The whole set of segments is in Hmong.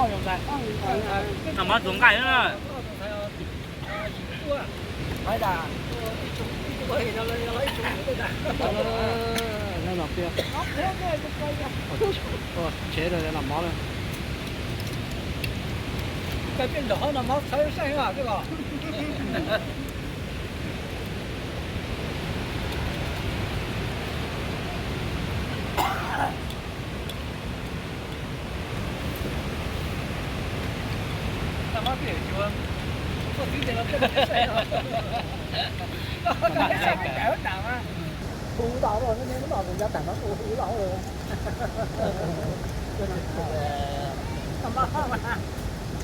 Noj mov txuas nqaij na. Tsev noj mov na.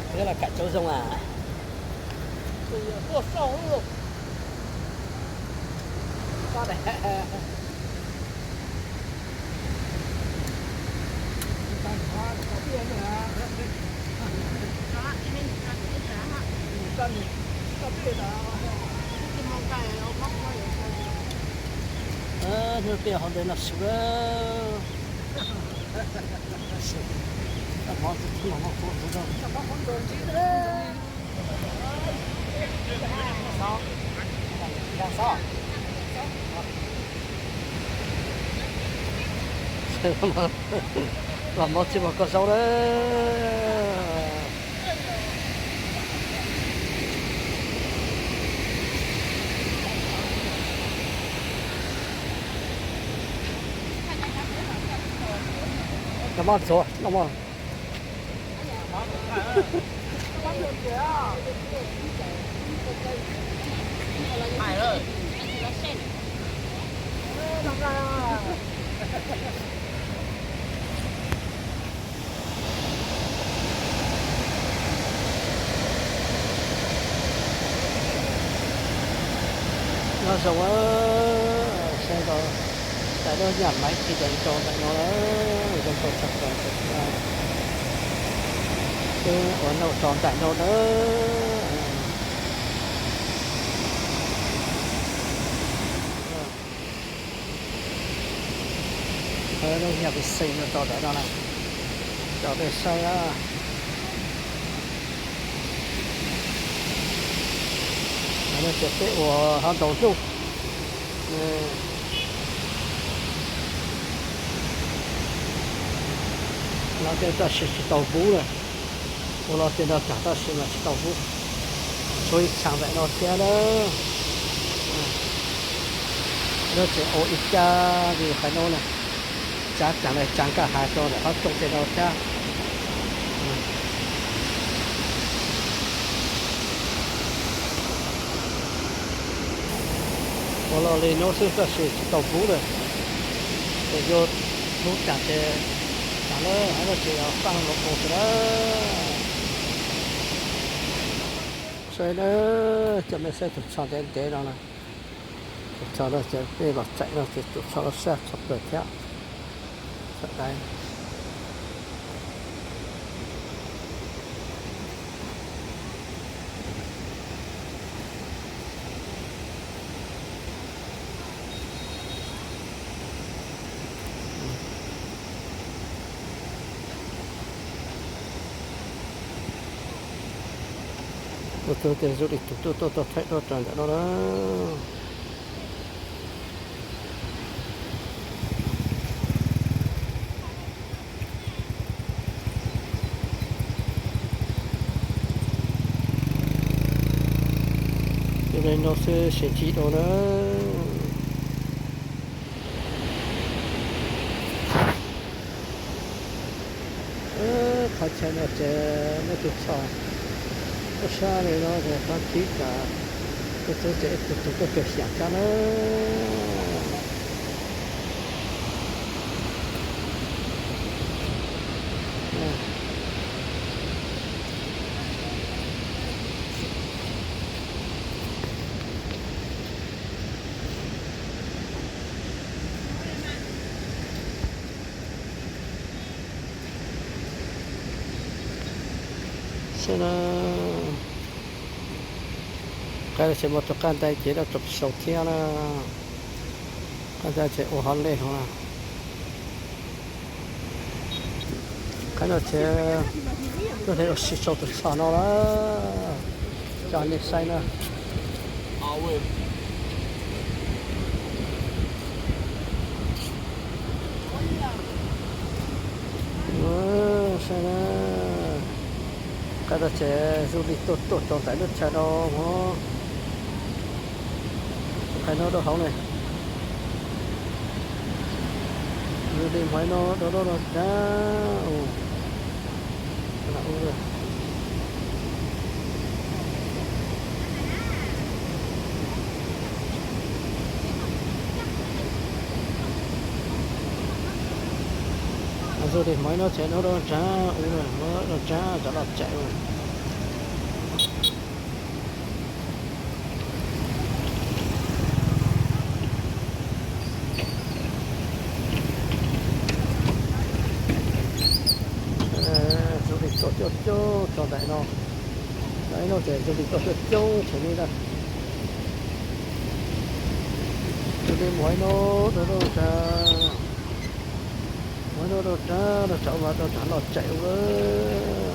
Hu los kam cov zoo a. Hnub twg hauv ntawd no su lawm. Los mov tsis muaj koj zaub na. Noj mov txuas, noj mov. Nyob zoo, saib rau daim duab nyaj maiv ci ntawm nraud ntawm no na, zoo nkauj tshaj plaws ntawm no. Peb ua nauj tso ntawm no na. Lub nyaj pes xees no tso ntawm no na, coj peb saib na. Lawv tias peb ua hab ntaus hnub, los tias tab sis tsis tau pub na. Ua los tias nrog tag tab sis mas tsis tau pub. Tshuav ib txhaa ntawm no thiab na. Lawv tseem ua ib cab li qhov no na, tsav taag le tsav nkaj hav rau ntawm qhov rooj tej no thiab. Ua los li no xwb tab sis tsis tau pub na. Ces yuav pub tag ces tag na, hab no ces faaj los mus xwb na. Saib na, coj mej saib tus tsho ntev ntev no na. Tus tsho no ces peb los tsaim no ces tus tsho no sab tshaj plaws thiab. Txhawm dai. Ua txuag tias zoo li tus tuaj tuaj tau thaij duab rau ntawm no na. Li no xwb sib ntsib dua na. Qhov chaw no ces muaj tus tsho, muaj sab li no ces qhov tib tas, tus txwv ces ib tug tug tuaj cuag xyam thiab na. Saib na, qab tseem muaj tus qab ntais ces dab tsi sau thiab na. Qab ntais ces ua hov lej hov na. Qhov no ces tuaj ua si sau tus tsho no lawm, coj nej saib na. Saib na, qhov no ces du lịch tuaj tuaj txog ntawm lub chaw no, hmov qhov no rau hauv ne. Du lịch hmov no rau rau rau tsav u. Du lịch hmov no ces rau rau tsav u, rau tsav tsav los tsav u. Du lịch tuaj coob coob txog ntawm no. Ntawm no ces du lịch tuaj coob coob ces li ntawd. Du lịch mus no rau rau tsav, mus no rau tsav rau tsav mas rau tsav los tsav u lawm.